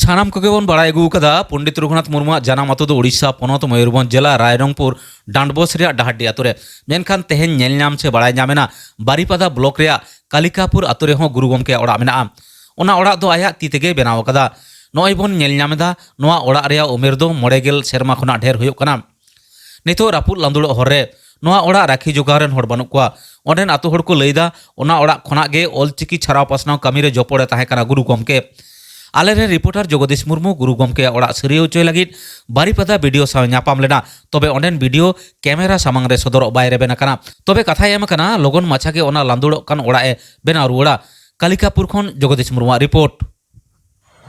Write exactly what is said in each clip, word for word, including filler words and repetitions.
ᱥᱟᱱᱟᱢ ᱠᱚᱜᱮ ᱵᱚᱱ ᱵᱟᱲᱟᱭ ᱟᱹᱜᱩ ᱟᱠᱟᱫᱟ, ᱯᱚᱱᱰᱤᱛ ᱨᱚᱜᱷᱩᱱᱟᱛᱷ ᱢᱩᱨᱢᱩᱣᱟᱜ ᱡᱟᱱᱟᱢ ᱟᱛᱳ ᱫᱚ ᱳᱰᱤᱥᱟ ᱯᱚᱱᱚᱛ ᱢᱚᱭᱩᱨᱵᱷᱚᱸᱡᱽ ᱡᱮᱞᱟ ᱨᱟᱭᱨᱚᱝᱯᱩᱨ ᱰᱟᱸᱰᱵᱚᱥ ᱨᱮᱭᱟᱜ ᱰᱟᱦᱟᱨᱰᱤ ᱟᱛᱳ ᱨᱮ᱾ ᱢᱮᱱᱠᱷᱟᱱ ᱛᱮᱦᱮᱧ ᱧᱮᱞ ᱧᱟᱢ ᱥᱮ ᱵᱟᱲᱟᱭ ᱧᱟᱢ ᱮᱱᱟ, ᱵᱟᱨᱤᱯᱟᱫᱟ ᱵᱞᱚᱠ ᱨᱮᱭᱟᱜ ᱠᱟᱞᱤᱠᱟᱯᱩᱨ ᱟᱛᱳ ᱨᱮᱦᱚᱸ ᱜᱩᱨᱩ ᱜᱚᱢᱠᱮᱭᱟᱜ ᱚᱲᱟᱜ ᱢᱮᱱᱟᱜᱼᱟ᱾ ᱚᱱᱟ ᱚᱲᱟᱜ ᱫᱚ ᱟᱭᱟᱜ ᱛᱤ ᱛᱮᱜᱮᱭ ᱵᱮᱱᱟᱣ ᱟᱠᱟᱫᱟ᱾ ᱱᱚᱜᱼᱚᱭ ᱵᱚᱱ ᱧᱮᱞ ᱧᱟᱢ ᱮᱫᱟ, ᱱᱚᱣᱟ ᱚᱲᱟᱜ ᱨᱮᱭᱟᱜ ᱩᱢᱮᱨ ᱫᱚ ᱢᱚᱬᱮ ᱜᱮᱞ ᱥᱮᱨᱢᱟ ᱠᱷᱚᱱᱟᱜ ᱰᱷᱮᱨ ᱦᱩᱭᱩᱜ ᱠᱟᱱᱟ᱾ ᱱᱤᱛᱚᱜ ᱨᱟᱹᱯᱩᱫ ᱞᱟᱸᱫᱩᱲᱚᱜ ᱦᱚᱨ ᱨᱮ ᱱᱚᱣᱟ ᱚᱲᱟᱜ ᱨᱟᱹᱠᱷᱤ ᱡᱚᱜᱟᱣ ᱨᱮᱱ ᱦᱚᱲ ᱵᱟᱹᱱᱩᱜ ᱠᱚᱣᱟ᱾ ᱚᱸᱰᱮᱱ ᱟᱛᱳ ᱦᱚᱲ ᱠᱚ ᱞᱟᱹᱭ ᱮᱫᱟ, ᱚᱱᱟ ᱚᱲᱟᱜ ᱠᱷᱚᱱᱟᱜ ᱜᱮ ᱚᱞᱪᱤᱠᱤ ᱪᱷᱟᱨᱟᱣ ᱯᱟᱥᱱᱟᱣ ᱠᱟᱹᱢᱤ ᱨᱮ ᱡᱚᱯᱚᱲ ᱮ ᱛᱟᱦᱮᱸ ᱠᱟᱱᱟ ᱜᱩᱨᱩ ᱜᱚᱢᱠᱮ᱾ ᱟᱞᱮᱨᱮᱱ ᱨᱤᱯᱳᱨᱴᱟᱨ ᱡᱚᱜᱚᱫᱤᱥ ᱢᱩᱨᱢᱩ ᱜᱩᱨᱩ ᱜᱚᱢᱠᱮᱭᱟᱜ ᱚᱲᱟᱜ ᱥᱟᱹᱨᱭᱟᱹᱣ ᱦᱚᱪᱚᱭ ᱞᱟᱹᱜᱤᱫ ᱵᱟᱨᱤᱯᱟᱫᱟ ᱵᱤᱰᱤᱳ ᱥᱟᱶ ᱧᱟᱯᱟᱢ ᱞᱮᱱᱟ᱾ ᱛᱚᱵᱮ ᱚᱸᱰᱮᱱ ᱵᱤᱰᱤᱳ ᱠᱮᱢᱮᱨᱟ ᱥᱟᱢᱟᱝ ᱨᱮ ᱥᱚᱫᱚᱨᱚᱜ ᱵᱟᱭ ᱨᱮᱵᱮᱱ ᱟᱠᱟᱱᱟ᱾ ᱛᱚᱵᱮ ᱠᱟᱛᱷᱟᱭ ᱮᱢ ᱟᱠᱟᱱᱟ, ᱞᱚᱜᱚᱱ ᱢᱟᱪᱷᱟ ᱜᱮ ᱚᱱᱟ ᱞᱟᱸᱫᱩᱲᱚᱜ ᱠᱟᱱ ᱚᱲᱟᱜ ᱮ ᱵᱮᱱᱟᱣ ᱨᱩᱣᱟᱹᱲᱟ᱾ ᱠᱟᱞᱤᱠᱟᱯᱩᱨ ᱠᱷᱚᱱ ᱡᱚᱜᱚᱫᱤᱥ ᱢᱩᱨᱢᱩᱣᱟᱜ ᱨᱤᱯᱳᱨᱴ᱾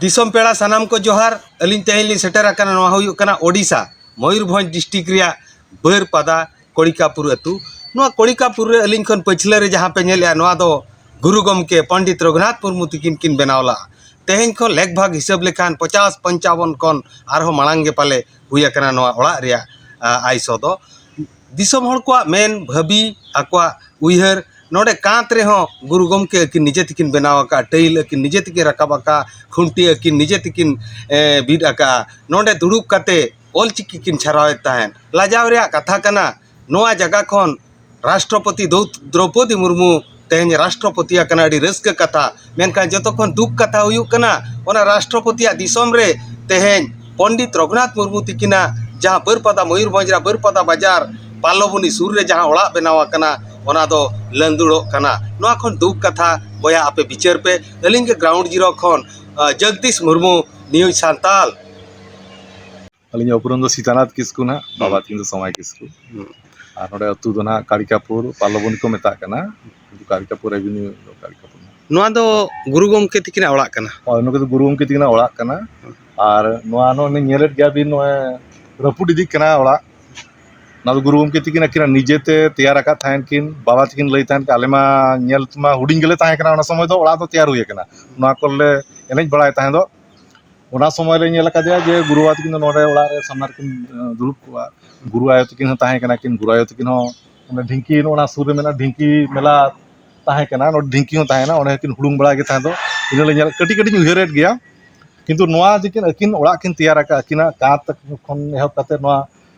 ᱫᱤᱥᱚᱢ ᱯᱮᱲᱟ ᱥᱟᱱᱟᱢ ᱠᱚ ᱡᱚᱦᱟᱨ᱾ ᱟᱹᱞᱤᱧ ᱛᱮᱦᱮᱧ ᱞᱤᱧ ᱥᱮᱴᱮᱨ ᱟᱠᱟᱱᱟ, ᱱᱚᱣᱟ ᱦᱩᱭᱩᱜ ᱠᱟᱱᱟ ᱳᱰᱤᱥᱟ, ᱢᱚᱭᱩᱨᱵᱷᱚᱸᱡᱽ ᱰᱤᱥᱴᱨᱤᱠᱴ ᱨᱮᱭᱟᱜ ᱵᱟᱹᱨᱯᱟᱫᱟ ᱠᱚᱲᱤᱠᱟᱯᱩᱨ ᱟᱹᱛᱩ᱾ ᱱᱚᱣᱟ ᱠᱚᱲᱤᱠᱟᱯᱩᱨ ᱨᱮ ᱟᱹᱞᱤᱧ ᱠᱷᱚᱱ ᱯᱟᱹᱪᱷᱞᱟᱹ ᱨᱮ ᱡᱟᱦᱟᱸ ᱯᱮ ᱧᱮᱞᱮᱜᱼᱟ, ᱱᱚᱣᱟ ᱫᱚ ᱜᱩᱨᱩ ᱜᱚᱢᱠᱮ ᱯᱚᱱᱰᱤᱛ ᱨᱚᱜᱷᱩᱱᱟᱛᱷ ᱢᱩᱨᱢᱩ ᱛᱤᱠᱤᱱ ᱠᱤᱱ ᱵᱮᱱᱟᱣ ᱞᱟᱜᱼᱟ᱾ ᱛᱮᱦᱮᱧ ᱠᱷᱚᱱ ᱞᱮᱠ ᱵᱷᱟᱜᱽ ᱦᱤᱥᱟᱹᱵ ᱞᱮᱠᱷᱟᱱ ᱯᱚᱪᱟᱥ ᱯᱚᱧᱪᱟᱵᱚᱱ ᱠᱷᱚᱱ ᱟᱨᱦᱚᱸ ᱢᱟᱲᱟᱝ ᱜᱮ ᱯᱟᱞᱮ ᱦᱩᱭ ᱟᱠᱟᱱᱟ ᱱᱚᱣᱟ ᱚᱲᱟᱜ ᱨᱮᱭᱟᱜ, ᱟ, ᱟᱭᱥᱚ ᱫᱚ᱾ ᱫᱤᱥᱚᱢ ᱦᱚᱲ ᱠᱚᱣᱟᱜ ᱢᱮᱱ ᱵᱷᱟᱹᱵᱤ, ᱟᱠᱚᱣᱟᱜ ᱩᱭᱦᱟᱹᱨ, ᱱᱚᱰᱮ ᱠᱟᱸᱛ ᱨᱮᱦᱚᱸ ᱜᱩᱨᱩ ᱜᱚᱢᱠᱮ ᱟᱹᱠᱤᱱ ᱱᱤᱡᱮ ᱛᱮᱠᱤᱱ ᱵᱮᱱᱟᱣ ᱟᱠᱟᱫᱼᱟ, ᱴᱟᱹᱭᱤᱞ ᱟᱹᱠᱤᱱ ᱱᱤᱡᱮ ᱛᱮᱠᱤᱱ ᱨᱟᱠᱟᱵ ᱟᱠᱟᱫᱼᱟ, ᱠᱷᱩᱱᱴᱤ ᱟᱹᱠᱤᱱ ᱱᱤᱡᱮ ᱛᱮᱠᱤᱱ, ᱮ, ᱵᱤᱫ ᱟᱠᱟᱫᱼᱟ᱾ ᱱᱚᱰᱮ ᱫᱩᱲᱩᱵ ᱠᱟᱛᱮ ᱚᱞᱪᱤᱠᱤ ᱠᱤᱱ ᱪᱷᱟᱨᱟᱣᱮᱫ ᱛᱟᱦᱮᱸᱫ᱾ ᱞᱟᱡᱟᱣ ᱨᱮᱭᱟᱜ ᱠᱟᱛᱷᱟ ᱠᱟᱱᱟ, ᱱᱚᱣᱟ ᱡᱟᱭᱜᱟ ᱠᱷᱚᱱ ᱨᱟᱥᱴᱨᱚᱯᱚᱛᱤ ᱫᱨᱳ-, ᱫᱨᱚᱣᱯᱚᱫᱤ ᱢᱩᱨᱢᱩ ᱛᱮᱦᱮᱧ ᱨᱟᱥᱴᱨᱚᱯᱚᱛᱤ ᱟᱠᱟᱱᱟ, ᱟᱹᱰᱤ ᱨᱟᱹᱥᱠᱟᱹ ᱠᱟᱛᱷᱟ᱾ ᱢᱮᱱᱠᱷᱟᱱ ᱡᱚᱛᱚ ᱠᱷᱚᱱ ᱫᱩᱠ ᱠᱟᱛᱷᱟ ᱦᱩᱭᱩᱜ ᱠᱟᱱᱟ, ᱚᱱᱟ ᱨᱟᱥᱴᱨᱚᱯᱚᱛᱤᱭᱟᱜ ᱫᱤᱥᱚᱢ ᱨᱮ ᱛᱮᱦᱮᱧ ᱯᱚᱱᱰᱤᱛ ᱨᱚᱜᱷᱩᱱᱟᱛᱷ ᱢᱩᱨᱢᱩ ᱛᱤᱠᱤᱱᱟᱜ ᱡᱟᱦᱟᱸ ᱵᱟᱹᱨᱯᱟᱫᱟ, ᱢᱚᱭᱩᱨᱵᱷᱚᱸᱡᱽ ᱨᱮᱭᱟᱜ ᱵᱟᱹᱨᱯᱟᱫᱟ ᱵᱟᱡᱟᱨ ᱯᱟᱞᱞᱚᱵᱚᱱᱤ ᱥᱩᱨ ᱨᱮ ᱡᱟᱦᱟᱸ ᱚᱲᱟᱜ ᱵᱮᱱᱟᱣ ᱟᱠᱟᱱᱟ, ᱚᱱᱟ ᱫᱚ ᱞᱟᱹᱸᱫᱩᱲᱚᱜ ᱠᱟᱱᱟ᱾ ᱱᱚᱣᱟ ᱠᱷᱚᱱ ᱫᱩᱠ ᱠᱟᱛᱷᱟ, ᱵᱚᱭᱦᱟ, ᱟᱯᱮ ᱵᱤᱪᱟᱹᱨ ᱯᱮ᱾ ᱟᱹᱞᱤᱧ ᱜᱮ ᱜᱨᱟᱣᱩᱱᱰ ᱡᱤᱨᱳ ᱠᱷᱚᱱ, ᱟᱸ, ᱡᱚᱜᱽᱫᱤᱥ ᱢᱩᱨᱢᱩ, ᱱᱤᱭᱩᱡᱽ ᱥᱟᱱᱛᱟᱞ᱾ ᱟᱹᱞᱤᱧᱟᱜ ᱩᱯᱨᱩᱢ ᱫᱚ ᱥᱤᱛᱟᱱᱟᱛᱷ ᱠᱤᱥᱠᱩ ᱱᱟᱦᱟᱜ, ᱦᱩᱸ᱾ ᱵᱟᱵᱟ ᱛᱟᱹᱠᱤᱱ ᱫᱚ ᱥᱚᱢᱟᱭ ᱠᱤᱥᱠᱩ᱾ ᱦᱩᱸ᱾ ᱟᱨ ᱱᱚᱰᱮ ᱟᱹᱛᱩ ᱫᱚ ᱱᱟᱦᱟᱜ ᱠᱟᱲᱤᱠᱟᱯᱩᱨ, ᱯᱟᱞᱞᱚᱵᱚᱱᱤ ᱠᱚ ᱢᱮᱛᱟᱜ ᱠᱟᱱᱟ, ᱠᱤᱱᱛᱩ ᱠᱟᱲᱤᱠᱟᱯᱩᱨ ᱮᱵᱷᱤᱱᱤᱭᱩ ᱫᱚ ᱠᱟᱲᱤᱠᱟᱯᱩᱨ ᱱᱟᱦᱟᱜ᱾ ᱱᱚᱣᱟ ᱫᱚ ᱜᱩᱨᱩ ᱜᱚᱢᱠᱮ ᱛᱤᱠᱤᱱᱟᱜ ᱚᱲᱟᱜ ᱠᱟᱱᱟ? ᱦᱳᱭ, ᱱᱚᱣᱟ ᱫᱚ ᱜᱩᱨᱩ ᱜᱚᱢᱠᱮ ᱛᱤᱠᱤᱱᱟᱜ ᱚᱲᱟᱜ ᱠᱟᱱᱟ᱾ ᱦᱩᱸ᱾ ᱟᱨ ᱱᱚᱣᱟ ᱱᱚᱜᱼᱚᱭ ᱧᱮᱞᱮᱫ ᱜᱮᱭᱟ ᱵᱤᱱ, ᱱᱚᱜᱼᱚᱭ ᱨᱟᱹᱯᱩᱫ ᱤᱫᱤᱜ ᱠᱟᱱᱟ ᱚᱲᱟᱜ᱾ ᱱᱚᱣᱟ ᱫᱚ ᱜᱩᱨᱩ ᱜᱚᱢᱠᱮ ᱛᱤᱠᱤᱱ ᱟᱹᱠᱤᱱᱟᱜ ᱱᱤᱡᱮᱛᱮ ᱛᱮᱭᱟᱨ ᱟᱠᱟᱫ ᱛᱟᱦᱮᱱ ᱠᱤᱱ᱾ ᱵᱟᱵᱟ ᱛᱤᱠᱤᱱ ᱞᱟᱹᱭ ᱛᱟᱦᱮᱱ ᱠᱤᱱ, "ᱟᱞᱮ ᱢᱟ ᱧᱮᱞ ᱛᱮᱢᱟ ᱦᱩᱰᱤᱧ ᱜᱮᱞᱮ ᱛᱟᱦᱮᱸ ᱠᱟᱱᱟ, ᱚᱱᱟ ᱥᱚᱢᱚᱭ ᱫᱚ ᱚᱲᱟᱜ ᱫᱚ ᱛᱮᱭᱟᱨ ᱦᱩᱭ ᱟᱠᱟᱱᱟ, ᱱᱚᱣᱟ ᱠᱚᱨᱮᱞᱮ ᱮᱱᱮᱡ ᱵᱟᱲᱟᱭ ᱛᱟᱦᱮᱸ ᱫᱚ᱾" ᱚᱱᱟ ᱥᱚᱢᱚᱭ ᱞᱮ ᱧᱮᱞ ᱟᱠᱟᱫᱮᱭᱟ ᱡᱮ ᱜᱩᱨᱩ ᱵᱟᱵᱟ ᱛᱟᱹᱠᱤᱱ ᱫᱚ ᱱᱚᱰᱮ ᱚᱲᱟᱜ ᱨᱮ ᱥᱟᱢᱱᱟ ᱨᱮᱠᱤᱱ, ᱮ, ᱫᱩᱲᱩᱵ ᱠᱚᱜᱼᱟ᱾ ᱜᱩᱨᱩ ᱟᱭᱳ ᱛᱟᱹᱠᱤᱱ ᱦᱚᱸ ᱛᱟᱦᱮᱸ ᱠᱟᱱᱟ ᱠᱤᱱ, ᱜᱩᱨᱩ ᱟᱭᱳ ᱛᱟᱹᱠᱤᱱ ᱦᱚᱸ ᱚᱱᱟ ᱰᱷᱤᱝᱠᱤ, ᱱᱚᱜᱼᱚ ᱱᱟ ᱥᱩᱨ ᱨᱮ ᱢᱮᱱᱟᱜᱼᱟ, ᱰᱷᱤᱝᱠᱤ ᱢᱮᱞᱟ ᱛᱟᱦᱮᱸ ᱠᱟᱱᱟ, ᱱᱚᱰᱮ ᱰᱷᱤᱝᱠᱤ ᱦᱚᱸ ᱛᱟᱦᱮᱸ ᱠᱟᱱᱟ, ᱚᱸᱰᱮ ᱦᱚᱸᱠᱤᱱ ᱦᱩᱲᱩᱝ ᱵᱟᱲᱟᱭ ᱜᱮ ᱛᱟᱦᱮᱸ ᱫᱚ᱾ ᱤᱱᱟᱹ ᱞᱮ ᱧᱮᱞ, ᱠᱟᱹᱴᱤᱡ ᱠᱟᱹᱴᱤᱡ ᱤᱧ ᱩᱭᱦᱟᱹᱨᱮᱫ ᱜᱮᱭᱟ᱾ ᱠᱤᱱᱛᱩ ᱱᱚᱣᱟ ᱡᱮ ᱠᱤᱱ ᱟᱹᱠᱤᱱ ᱚᱲᱟᱜ ᱠᱤᱱ ᱛᱮᱭᱟᱨ ᱟᱠᱟᱫ, ᱟᱹᱠᱤᱱᱟᱜ ᱠᱟᱸᱛ ᱠᱷᱚᱱ ᱮᱦᱚᱵ ᱠᱟᱛᱮ ᱱᱚᱣᱟ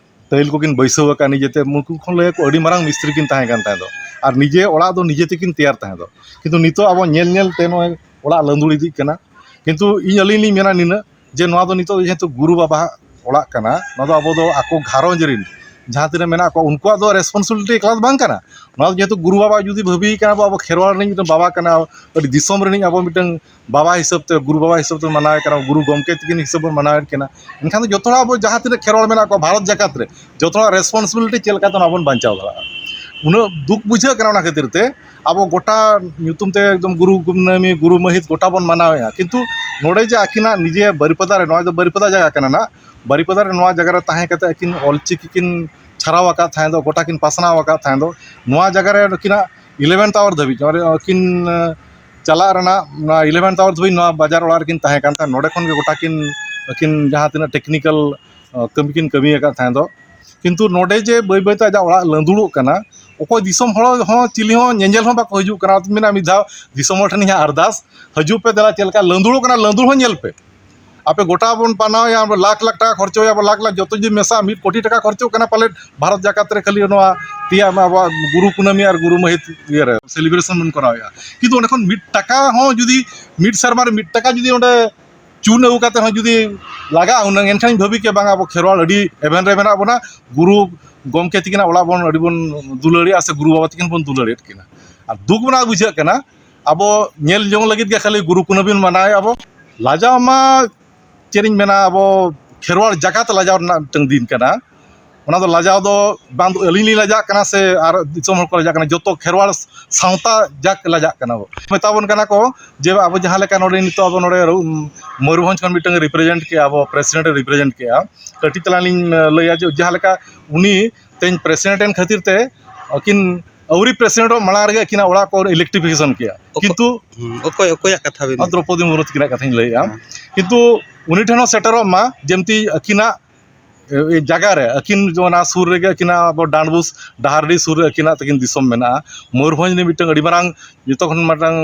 ᱴᱟᱹᱭᱤᱞ ᱠᱚᱠᱤᱱ ᱵᱟᱹᱭᱥᱟᱹᱣ ᱟᱠᱟᱫ ᱱᱤᱡᱮᱛᱮ, ᱩᱱᱠᱩ ᱠᱷᱚᱱ ᱞᱟᱹᱭ ᱟᱠᱚ ᱟᱹᱰᱤ ᱢᱟᱨᱟᱝ ᱢᱤᱥᱛᱨᱤ ᱠᱤᱱ ᱛᱟᱦᱮᱸ ᱠᱟᱱ ᱛᱟᱦᱮᱸ ᱫᱚ᱾ ᱟᱨ ᱱᱤᱡᱮ ᱚᱲᱟᱜ ᱫᱚ ᱱᱤᱡᱮ ᱛᱮᱠᱤᱱ ᱛᱮᱭᱟᱨ ᱛᱟᱦᱮᱸ ᱫᱚ᱾ ᱠᱤᱱᱛᱩ ᱱᱤᱛᱚᱜ ᱟᱵᱚ ᱧᱮᱞ ᱧᱮᱞ ᱛᱮ ᱱᱚᱜᱼᱚᱭ ᱚᱲᱟᱜ ᱞᱟᱹᱸᱫᱩᱲ ᱤᱫᱤᱜ ᱠᱟᱱᱟ᱾ ᱠᱤᱱᱛᱩ ᱤᱧ, ᱟᱹᱞᱤᱧ ᱞᱤᱧ ᱢᱮᱱᱟ ᱱᱤᱱᱟᱹᱜ, ᱡᱮ ᱱᱚᱣᱟ ᱫᱚ ᱱᱤᱛᱚᱜ ᱡᱮᱦᱮᱛᱩ ᱜᱩᱨᱩ ᱵᱟᱵᱟᱣᱟᱜ ᱚᱲᱟᱜ ᱠᱟᱱᱟ, ᱱᱚᱣᱟ ᱫᱚ ᱟᱵᱚ ᱫᱚ ᱟᱠᱚ ᱜᱷᱟᱨᱚᱸᱡᱽ ᱨᱮᱱ ᱡᱟᱦᱟᱸ ᱛᱤᱱᱟᱹᱜ ᱢᱮᱱᱟᱜ ᱠᱚᱣᱟ, ᱩᱱᱠᱩᱣᱟᱜ ᱫᱚ responsibility ᱮᱠᱞᱟ ᱫᱚ ᱵᱟᱝ ᱠᱟᱱᱟ᱾ ᱱᱚᱣᱟ ᱫᱚ ᱡᱮᱦᱮᱛᱩ ᱜᱩᱨᱩ ᱵᱟᱵᱟ ᱡᱩᱫᱤ ᱵᱷᱟᱹᱵᱤᱭᱮ ᱠᱟᱱᱟ, ᱟᱵᱚ, ᱟᱵᱚ ᱠᱷᱮᱨᱣᱟᱲ ᱨᱤᱱᱤᱡ ᱢᱤᱫᱴᱟᱝ ᱵᱟᱵᱟ ᱠᱟᱱᱟ, ᱟᱹᱰᱤ ᱫᱤᱥᱚᱢ ᱨᱤᱱᱤᱡ ᱟᱵᱚ ᱢᱤᱫᱴᱟᱝ ᱵᱟᱵᱟ ᱦᱤᱥᱟᱹᱵ ᱛᱮ, ᱜᱩᱨᱩ ᱵᱟᱵᱟ ᱦᱤᱥᱟᱹᱵ ᱛᱮ ᱢᱟᱱᱟᱣᱮ ᱠᱟᱱᱟ, ᱜᱩᱨᱩ ᱜᱚᱢᱠᱮ ᱛᱤᱠᱤᱱ ᱦᱤᱥᱟᱹᱵ ᱵᱚᱱ ᱢᱟᱱᱟᱣᱮᱫ ᱠᱤᱱᱟ, ᱮᱱᱠᱷᱟᱱ ᱫᱚ ᱡᱚᱛᱚ ᱦᱚᱲ ᱟᱵᱚ ᱡᱟᱦᱟᱸ ᱛᱤᱱᱟᱹᱜ ᱠᱷᱮᱨᱣᱟᱲ ᱢᱮᱱᱟᱜ ᱠᱚᱣᱟ ᱵᱷᱟᱨᱚᱛ ᱡᱟᱠᱟᱛ ᱨᱮ, ᱡᱚᱛᱚ ᱦᱚᱲᱟᱜ responsibility ᱪᱮᱫ ᱞᱮᱠᱟᱛᱮ ᱱᱚᱣᱟ ᱵᱚᱱ ᱵᱟᱧᱪᱟᱣ ᱫᱟᱲᱮᱭᱟᱜᱼᱟ᱾ ᱩᱱᱟᱹᱜ ᱫᱩᱠ ᱵᱩᱡᱷᱟᱹᱜ ᱠᱟᱱᱟ ᱚᱱᱟ ᱠᱷᱟᱹᱛᱤᱨ ᱛᱮ᱾ ᱟᱵᱚ ᱜᱚᱴᱟ ᱧᱩᱛᱩᱢ ᱛᱮ ᱮᱠᱫᱚᱢ ᱜᱩᱨᱩ ᱠᱩᱱᱟᱹᱢᱤ, ᱜᱩᱨᱩ ᱢᱟᱹᱦᱤᱛ ᱜᱚᱴᱟ ᱵᱚᱱ ᱢᱟᱱᱟᱣᱮᱫᱼᱟ, ᱠᱤᱱᱛᱩ ᱱᱚᱰᱮ ᱡᱮ ᱟᱹᱠᱤᱱᱟᱜ ᱱᱤᱡᱮ ᱵᱟᱹᱨᱤᱯᱟᱫᱟ ᱨᱮ, ᱱᱚᱣᱟ ᱫᱚ ᱵᱟᱹᱨᱤᱯᱟᱫᱟ ᱡᱟᱭᱜᱟ ᱠᱟᱱᱟ ᱱᱟᱜ, ᱵᱟᱹᱨᱤᱯᱟᱫᱟ ᱨᱮ ᱱᱚᱣᱟ ᱡᱟᱭᱜᱟ ᱨᱮ ᱛᱟᱦᱮᱸ ᱠᱟᱛᱮ ᱟᱹᱠᱤᱱ ᱚᱞᱪᱤᱠᱤ ᱠᱤᱱ ᱪᱷᱟᱨᱟᱣ ᱟᱠᱟᱫ ᱛᱟᱦᱮᱸ ᱫᱚ, ᱜᱚᱴᱟ ᱠᱤᱱ ᱯᱟᱥᱱᱟᱣ ᱟᱠᱟᱫ ᱛᱟᱦᱮᱸ ᱫᱚ, ᱱᱚᱣᱟ ᱡᱟᱭᱜᱟ ᱨᱮ ᱟᱹᱠᱤᱱᱟᱜ eleventh hour ᱫᱷᱟᱹᱵᱤᱡ, ᱢᱟᱱᱮ ᱟᱹᱠᱤᱱ, ᱮ, ᱪᱟᱞᱟᱜ ᱨᱮᱱᱟᱜ ᱱᱚᱣᱟ eleventh hour ᱫᱷᱟᱹᱵᱤᱡ ᱱᱚᱣᱟ ᱵᱟᱡᱟᱨ ᱚᱲᱟᱜ ᱨᱮᱠᱤᱱ ᱛᱟᱦᱮᱸ ᱠᱟᱱ ᱛᱟᱦᱮᱸᱫ᱾ ᱱᱚᱰᱮ ᱠᱷᱚᱱ ᱜᱮ ᱜᱚᱴᱟ ᱠᱤᱱ, ᱟᱹᱠᱤᱱ ᱡᱟᱦᱟᱸ ᱛᱤᱱᱟᱹᱜ technical, ᱮ, ᱠᱟᱹᱢᱤ ᱠᱤᱱ ᱠᱟᱹᱢᱤ ᱟᱠᱟᱫ ᱛᱟᱦᱮᱸ ᱫᱚ, ᱠᱤᱱᱛᱩ ᱱᱚᱰᱮ ᱡᱮ ᱵᱟᱹᱭ ᱵᱟᱹᱭᱛᱮ ᱟᱡᱟᱜ ᱚᱲᱟᱜ ᱞᱟᱹᱸᱫᱩᱲᱚᱜ ᱠᱟᱱᱟ, ᱚᱠᱚᱭ ᱫᱤᱥᱚᱢ ᱦᱚᱲ ᱦᱚᱸ ᱪᱤᱞᱤ ᱦᱚᱸ ᱧᱮᱧᱮᱞ ᱦᱚᱸ ᱵᱟᱠᱚ ᱦᱤᱡᱩᱜ ᱠᱟᱱᱟ᱾ ᱢᱮᱱᱟ ᱢᱤᱫ ᱫᱷᱟᱣ ᱫᱤᱥᱚᱢ ᱦᱚᱲ ᱴᱷᱮᱱ ᱤᱧᱟᱹᱜ ᱟᱨᱫᱟᱥ, ᱦᱤᱡᱩᱜ ᱯᱮ ᱫᱮᱞᱟ, ᱪᱮᱫ ᱞᱮᱠᱟ ᱞᱟᱹᱸᱫᱩᱲᱚᱜ ᱠᱟᱱᱟ, ᱞᱟᱹᱸᱫᱩᱲ ᱦᱚᱸ ᱧᱮᱞ ᱯᱮ᱾ ᱟᱯᱮ ᱜᱚᱴᱟ ᱵᱚᱱ ᱯᱟᱱᱟᱣᱮᱭᱟ, ᱟᱵᱚ ᱞᱟᱠᱷ ᱞᱟᱠᱷ ᱴᱟᱠᱟ ᱠᱷᱚᱨᱪᱚᱭᱟ, ᱟᱵᱚ ᱞᱟᱠᱷ ᱞᱟᱠᱷ ᱡᱚᱛᱚ ᱡᱩᱫᱤ ᱢᱮᱥᱟ ᱢᱤᱫ ᱠᱳᱴᱤ ᱴᱟᱠᱟ ᱠᱷᱚᱨᱪᱚᱜ ᱠᱟᱱᱟ ᱯᱟᱞᱮᱫ ᱵᱷᱟᱨᱚᱛ ᱡᱟᱠᱟᱛ ᱨᱮ ᱠᱷᱟᱹᱞᱤ ᱱᱚᱣᱟ ᱛᱮᱭᱟᱜ ᱟᱵᱚᱣᱟᱜ ᱜᱩᱨᱩ ᱠᱩᱱᱟᱹᱢᱤ ᱟᱨ ᱜᱩᱨᱩ ᱢᱟᱹᱦᱤᱛ ᱤᱭᱟᱹᱨᱮ celebration ᱵᱚᱱ ᱠᱚᱨᱟᱣᱮᱫᱼᱟ, ᱠᱤᱱᱛᱩ ᱚᱸᱰᱮ ᱠᱷᱚᱱ ᱢᱤᱫ ᱴᱟᱠᱟ ᱦᱚᱸ ᱡᱩᱫᱤ ᱢᱤᱫ ᱥᱮᱨᱢᱟ ᱨᱮ ᱢᱤᱫ ᱴᱟᱠᱟ ᱡᱩᱫᱤ ᱚᱸᱰᱮ ᱪᱩᱱ ᱟᱹᱜᱩ ᱠᱟᱛᱮ ᱦᱚᱸ ᱡᱩᱫᱤ ᱞᱟᱜᱟᱜᱼᱟ ᱦᱩᱱᱟᱹᱝ, ᱮᱱᱠᱷᱟᱱ ᱤᱧ ᱵᱷᱟᱹᱵᱤ ᱠᱮᱭᱟ ᱵᱟᱝ, ᱟᱵᱚ ᱠᱷᱮᱨᱣᱟᱲ ᱟᱹᱰᱤ ᱮᱵᱷᱮᱱ ᱨᱮ ᱢᱮᱱᱟᱜ ᱵᱚᱱᱟ, ᱜᱩᱨᱩ ᱜᱚᱢᱠᱮ ᱛᱤᱠᱤᱱᱟᱜ ᱚᱲᱟᱜ ᱵᱚᱱ ᱟᱹᱰᱤ ᱵᱚᱱ ᱫᱩᱞᱟᱹᱲᱮᱜᱼᱟ ᱥᱮ ᱜᱩᱨᱩ ᱵᱟᱵᱟ ᱛᱤᱠᱤᱱ ᱵᱚᱱ ᱫᱩᱞᱟᱹᱲᱮᱫ ᱠᱤᱱᱟ᱾ ᱟᱨ ᱫᱩᱠ ᱢᱮᱱᱟᱜ ᱵᱩᱡᱷᱟᱹᱜ ᱠᱟᱱᱟ, ᱟᱵᱚ ᱧᱮᱞ ᱡᱚᱝ ᱞᱟᱹᱜᱤᱫ ᱜᱮ ᱠᱷᱟᱹᱞᱤ ᱜᱩᱨᱩ ᱠᱩᱱᱟᱹᱢᱤ ᱵᱚᱱ ᱢᱟᱱᱟᱣᱮᱫᱼᱟ ᱵᱚ᱾ ᱞᱟᱡᱟᱣ ᱢᱟ ᱪᱮᱫ ᱤᱧ ᱢᱮᱱᱟ, ᱟᱵᱚ ᱠᱷᱮᱨᱣᱟᱲ ᱡᱟᱠᱟᱛ ᱞᱟᱡᱟᱣ ᱨᱮᱱᱟᱜ ᱢᱤᱫᱴᱟᱝ ᱫᱤᱱ ᱠᱟᱱᱟ᱾ ᱚᱱᱟ ᱫᱚ ᱞᱟᱡᱟᱣ ᱫᱚ ᱵᱟᱝ ᱫᱚ ᱟᱹᱞᱤᱧ ᱞᱤᱧ ᱞᱟᱡᱟᱜ ᱠᱟᱱᱟ ᱥᱮ ᱟᱨ ᱫᱤᱥᱚᱢ ᱦᱚᱲ ᱠᱚ ᱞᱟᱡᱟᱜ ᱠᱟᱱᱟ, ᱡᱚᱛᱚ ᱠᱷᱮᱨᱣᱟᱲ ᱥᱟᱶᱛᱟ ᱡᱟᱠ ᱞᱟᱡᱟᱜ ᱠᱟᱱᱟ ᱵᱚ᱾ ᱢᱮᱛᱟ ᱵᱚᱱ ᱠᱟᱱᱟ ᱠᱚ ᱡᱮ ᱟᱵᱚ ᱡᱟᱦᱟᱸ ᱞᱮᱠᱟ ᱱᱚᱰᱮ ᱱᱤᱛᱚᱜ ᱟᱵᱚ ᱱᱚᱰᱮ ᱨᱩ-, ᱢᱚᱭᱩᱨᱵᱷᱚᱸᱡᱽ ᱠᱷᱚᱱ ᱢᱤᱫᱴᱟᱝ represent ᱠᱮᱜᱼᱟ, ᱟᱵᱚ president ᱮ represent ᱠᱮᱜᱼᱟ᱾ ᱠᱟᱹᱴᱤᱡ ᱛᱟᱞᱟᱝ ᱞᱤᱧ ᱞᱟᱹᱭᱟ ᱡᱮ ᱡᱟᱦᱟᱸ ᱞᱮᱠᱟ ᱩᱱᱤ ᱛᱮᱦᱮᱧ president ᱮᱱ ᱠᱷᱟᱹᱛᱤᱨ ᱛᱮ ᱟᱹᱠᱤᱱ ᱟᱹᱣᱨᱤ president ᱚᱜ ᱢᱟᱲᱟᱝ ᱨᱮᱜᱮ ᱟᱹᱠᱤᱱᱟᱜ ᱚᱲᱟᱜ ᱠᱚ electrification ᱠᱮᱜᱼᱟ᱾ ᱚᱠᱚ-, ᱠᱤᱱᱛᱩ ᱦᱩᱸ, ᱚᱠᱚᱭ, ᱚᱠᱚᱭᱟᱜ ᱠᱟᱛᱷᱟ ᱵᱤᱱ ᱞᱟᱹᱭ? ᱫᱨᱚᱯᱚᱫᱤ ᱢᱩᱨᱢᱩ ᱛᱟᱹᱠᱤᱱᱟᱜ ᱠᱟᱛᱷᱟᱧ ᱞᱟᱹᱭᱮᱜᱼᱟ᱾ ᱦᱮᱸ᱾ ᱠᱤᱱᱛᱩ ᱩᱱᱤ ᱴᱷᱮᱱ ᱦᱚᱸ ᱥᱮᱴᱮᱨᱚᱜ ᱢᱟ, ᱡᱮᱢᱛᱤ ᱟᱹᱠᱤᱱᱟᱜ ᱮ, ᱡᱟᱭᱜᱟ ᱨᱮ ᱟᱹᱠᱤᱱ ᱚᱱᱟ ᱥᱩᱨ ᱨᱮᱜᱮ ᱟᱹᱠᱤᱱᱟᱜ ᱟᱵᱚ ᱰᱟᱸᱰᱵᱩᱥ ᱰᱟᱦᱟᱨᱰᱤ ᱥᱩᱨ ᱨᱮ ᱟᱹᱠᱤᱱᱟᱜ ᱛᱟᱹᱠᱤᱱ ᱫᱤᱥᱚᱢ ᱢᱮᱱᱟᱜᱼᱟ᱾ ᱢᱚᱭᱩᱨᱵᱷᱚᱸᱡᱽ ᱨᱤᱱᱤᱡ ᱢᱤᱫᱴᱟᱝ ᱟᱹᱰᱤ ᱢᱟᱨᱟᱝ ᱡᱚᱛᱚ ᱠᱷᱚᱱ ᱢᱤᱫᱴᱟᱝ,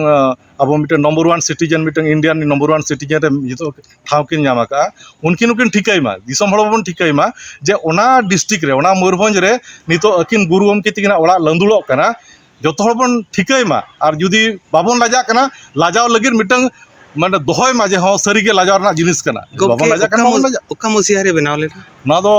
ᱟᱵᱚ ᱢᱤᱫᱴᱟᱝ ᱱᱚᱢᱵᱚᱨ ᱚᱣᱟᱱ ᱥᱤᱴᱤᱡᱮᱱ, ᱢᱤᱫᱴᱟᱝ ᱤᱱᱰᱤᱭᱟᱱ ᱱᱚᱢᱵᱚᱨ ᱚᱣᱟᱱ ᱥᱤᱴᱤᱡᱮᱱ ᱨᱮ ᱱᱤᱛᱚᱜ ᱴᱷᱟᱶ ᱠᱤᱱ ᱧᱟᱢ ᱟᱠᱟᱫᱼᱟ᱾ ᱩᱱᱠᱤᱱ ᱦᱚᱸᱠᱤᱱ ᱴᱷᱤᱠᱟᱹᱭ ᱢᱟ, ᱫᱤᱥᱚᱢ ᱦᱚᱲ ᱵᱚᱱ ᱴᱷᱤᱠᱟᱹᱭ ᱢᱟ ᱡᱮ ᱚᱱᱟ ᱰᱤᱥᱴᱨᱤᱠᱴ ᱨᱮ, ᱚᱱᱟ ᱢᱚᱭᱩᱨᱵᱷᱚᱸᱡᱽ ᱨᱮ ᱱᱤᱛᱚᱜ ᱟᱹᱠᱤᱱ ᱜᱩᱨᱩ ᱜᱚᱢᱠᱮ ᱛᱤᱠᱤᱱᱟᱜ ᱚᱲᱟᱜ ᱞᱟᱹᱸᱫᱩᱲᱚᱜ ᱠᱟᱱᱟ᱾ ᱡᱚᱛᱚ ᱦᱚᱲ ᱵᱚᱱ ᱴᱷᱤᱠᱟᱹᱭ ᱢᱟ᱾ ᱟᱨ ᱡᱩᱫᱤ ᱵᱟᱵᱚᱱ ᱞᱟᱡᱟᱜ ᱠᱟᱱᱟ, ᱞᱟᱡᱟᱣ ᱞᱟᱹᱜᱤᱫ ᱢᱤᱫᱴᱟᱝ ᱢᱟᱱᱮ ᱫᱚᱦᱚᱭ ᱢᱟ ᱡᱮ ᱦᱚᱸ ᱥᱟᱹᱨᱤᱜᱮ ᱞᱟᱡᱟᱣ ᱨᱮᱱᱟᱜ ᱡᱤᱱᱤᱥ ᱠᱟᱱᱟ᱾ ᱜᱚᱢᱠᱮ, ᱵᱟᱵᱚᱱ ᱞᱟᱡᱟᱜ ᱚᱠᱟ ᱠᱟᱱᱟ, ᱵᱟᱵᱚᱱ ᱢᱚᱥ-, ᱞᱟᱡᱟᱜ ᱚᱠᱟ ᱢᱚᱥᱤᱦᱟ ᱨᱮ ᱵᱮᱱᱟᱣ ᱞᱮᱱᱟ? ᱱᱚᱣᱟ ᱫᱚ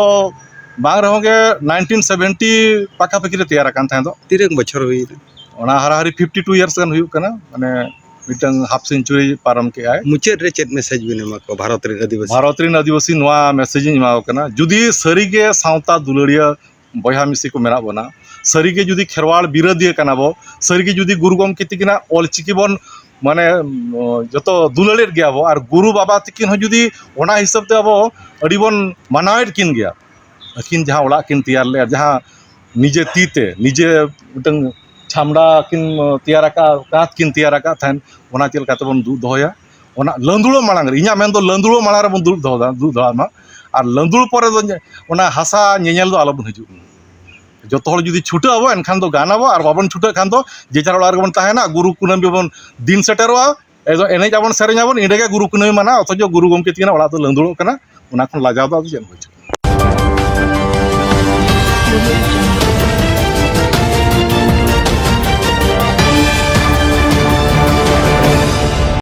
ᱵᱟᱝ ᱨᱮᱦᱚᱸ ᱜᱮ ᱱᱟᱭᱤᱱᱴᱤᱱ ᱥᱮᱵᱷᱮᱱᱴᱤ ᱯᱟᱠᱟᱯᱟᱠᱤ ᱨᱮ ᱛᱮᱭᱟᱨ ᱟᱠᱟᱱ ᱛᱟᱦᱮᱸ ᱫᱚ᱾ ᱛᱤᱱᱟᱹᱜ ᱵᱚᱪᱷᱚᱨ ᱦᱩᱭ ᱮᱱᱟ? ᱚᱱᱟ ᱦᱟᱨᱟᱦᱟᱨᱤ ᱯᱷᱤᱯᱴᱤ ᱴᱩ ᱤᱭᱟᱨᱥ ᱜᱟᱱ ᱦᱩᱭᱩᱜ ᱠᱟᱱᱟ, ᱢᱟᱱᱮ ᱢᱤᱫᱴᱟᱝ ᱦᱟᱯ ᱥᱮᱧᱪᱩᱨᱤ ᱯᱟᱨᱚᱢ ᱠᱮᱜᱼᱟᱭ᱾ ᱢᱩᱪᱟᱹᱫ ᱨᱮ ᱪᱮᱫ ᱢᱮᱥᱮᱡᱽ ᱵᱤᱱ ᱮᱢᱟ ᱠᱚᱣᱟ ᱵᱷᱟᱨᱚᱛ ᱨᱮᱱ ᱟᱹᱫᱤᱵᱟᱹᱥᱤ? ᱵᱷᱟᱨᱚᱛ ᱨᱮᱱ ᱟᱹᱫᱤᱵᱟᱹᱥᱤ ᱱᱚᱣᱟ ᱢᱮᱥᱮᱡᱽ ᱤᱧ ᱮᱢᱟ ᱠᱚ ᱠᱟᱱᱟ, ᱡᱩᱫᱤ ᱥᱟᱹᱨᱤᱜᱮ ᱥᱟᱶᱛᱟ ᱫᱩᱞᱟᱹᱲᱤᱭᱟᱹ ᱵᱚᱭᱦᱟ ᱢᱤᱥᱤ ᱠᱚ ᱢᱮᱱᱟᱜ ᱵᱚᱱᱟ, ᱥᱟᱹᱨᱤᱜᱮ ᱡᱩᱫᱤ ᱠᱷᱮᱨᱣᱟᱲ ᱵᱤᱨᱟᱹᱫᱤᱭᱟᱹ ᱠᱟᱱᱟ ᱵᱚ, ᱥᱟᱹᱨᱤᱜᱮ ᱡᱩᱫᱤ ᱜᱩᱨᱩ ᱜᱚᱢᱠᱮ ᱛᱤᱠᱤᱱᱟᱜ ᱚᱞᱪᱤᱠᱤ ᱵᱚᱱ ᱢᱟᱱᱮ, ᱩᱸ, ᱡᱚᱛᱚ ᱫᱩᱞᱟᱹᱲᱮᱫ ᱜᱮᱭᱟ ᱵᱚ, ᱟᱨ ᱜᱩᱨᱩ ᱵᱟᱵᱟ ᱛᱤᱠᱤᱱ ᱦᱚᱸ ᱡᱩᱫᱤ ᱚᱱᱟ ᱦᱤᱥᱟᱹᱵ ᱛᱮ ᱟᱵᱚ ᱟᱹᱰᱤ ᱵᱚᱱ ᱢᱟᱱᱟᱣᱮᱫ ᱠᱤᱱ ᱜᱮᱭᱟ, ᱟᱹᱠᱤᱱ ᱡᱟᱦᱟᱸ ᱚᱲᱟᱜ ᱠᱤᱱ ᱛᱮᱭᱟᱨ ᱞᱮᱫᱼᱟ, ᱡᱟᱦᱟᱸ ᱱᱤᱡᱮ ᱛᱤ ᱛᱮ, ᱱᱤᱡᱮ ᱢᱤᱫᱴᱟᱝ ᱪᱷᱟᱢᱰᱟ ᱠᱤᱱ ᱛᱮᱭᱟᱨ ᱟᱠᱟᱫ, ᱠᱟᱸᱛ ᱠᱤᱱ ᱛᱮᱭᱟᱨ ᱟᱠᱟᱫ ᱛᱟᱦᱮᱸᱫ, ᱚᱱᱟ ᱪᱮᱫ ᱞᱮᱠᱟ ᱛᱮᱵᱚᱱ ᱫᱩᱜ ᱫᱚᱦᱚᱭᱟ, ᱚᱱᱟ ᱞᱟᱹᱸᱫᱩᱲᱚᱜ ᱢᱟᱲᱟᱝ ᱨᱮ, ᱤᱧᱟᱹᱜ ᱢᱮᱱ ᱫᱚ ᱞᱟᱹᱸᱫᱩᱲᱚᱜ ᱢᱟᱲᱟᱝ ᱨᱮᱵᱚᱱ ᱫᱩᱜ ᱫᱚᱦᱚ ᱫᱟ-, ᱫᱩᱜ ᱫᱚᱦᱚ ᱢᱟ᱾ ᱟᱨ ᱞᱟᱹᱸᱫᱩᱲ ᱯᱚᱨᱮ ᱫᱚ ᱧᱮ-, ᱚᱱᱟ ᱦᱟᱥᱟ ᱧᱮᱧᱮᱞ ᱫᱚ ᱟᱞᱚᱵᱚᱱ ᱦᱤᱡᱩᱜ ᱢᱟ᱾ ᱡᱚᱛᱚ ᱦᱚᱲ ᱡᱩᱫᱤ ᱪᱷᱩᱴᱟᱹᱜ ᱟᱵᱚ, ᱮᱱᱠᱷᱟᱱ ᱫᱚ ᱜᱟᱱᱟᱵᱚ, ᱟᱨ ᱵᱟᱵᱚᱱ ᱪᱷᱩᱴᱟᱹᱜ ᱠᱷᱟᱱ ᱫᱚ ᱡᱮ ᱡᱟᱨ ᱚᱲᱟᱜ ᱨᱮᱜᱮ ᱵᱚᱱ ᱛᱟᱦᱮᱱᱟ, ᱜᱩᱨᱩ ᱠᱩᱱᱟᱹᱢᱤ ᱵᱚᱱ ᱫᱤᱱ ᱥᱮᱴᱮᱨᱚᱜᱼᱟ, ᱮᱠᱫᱚᱢ ᱮᱱᱮᱡ ᱟᱵᱚᱱ, ᱥᱮᱨᱮᱧ ᱟᱵᱚᱱ, ᱤᱸᱰᱮ ᱜᱮ ᱜᱩᱨᱩ ᱠᱩᱱᱟᱹᱢᱤ ᱢᱟᱱᱟᱣ, ᱚᱛᱷᱚᱪᱚ ᱜᱩᱨᱩ ᱜᱚᱢᱠᱮ ᱛᱤᱠᱤᱱᱟᱜ ᱚᱲᱟᱜ ᱫᱚ ᱞᱟᱹᱸᱫᱩᱲᱚᱜ ᱠᱟᱱᱟ᱾ ᱚᱱᱟ ᱠᱷᱚᱱ ᱞᱟᱡᱟᱣ ᱫᱚ ᱟᱫᱚ ᱪᱮᱫ ᱦᱚᱸ ᱵᱟᱹᱪᱩᱜᱼᱟ᱾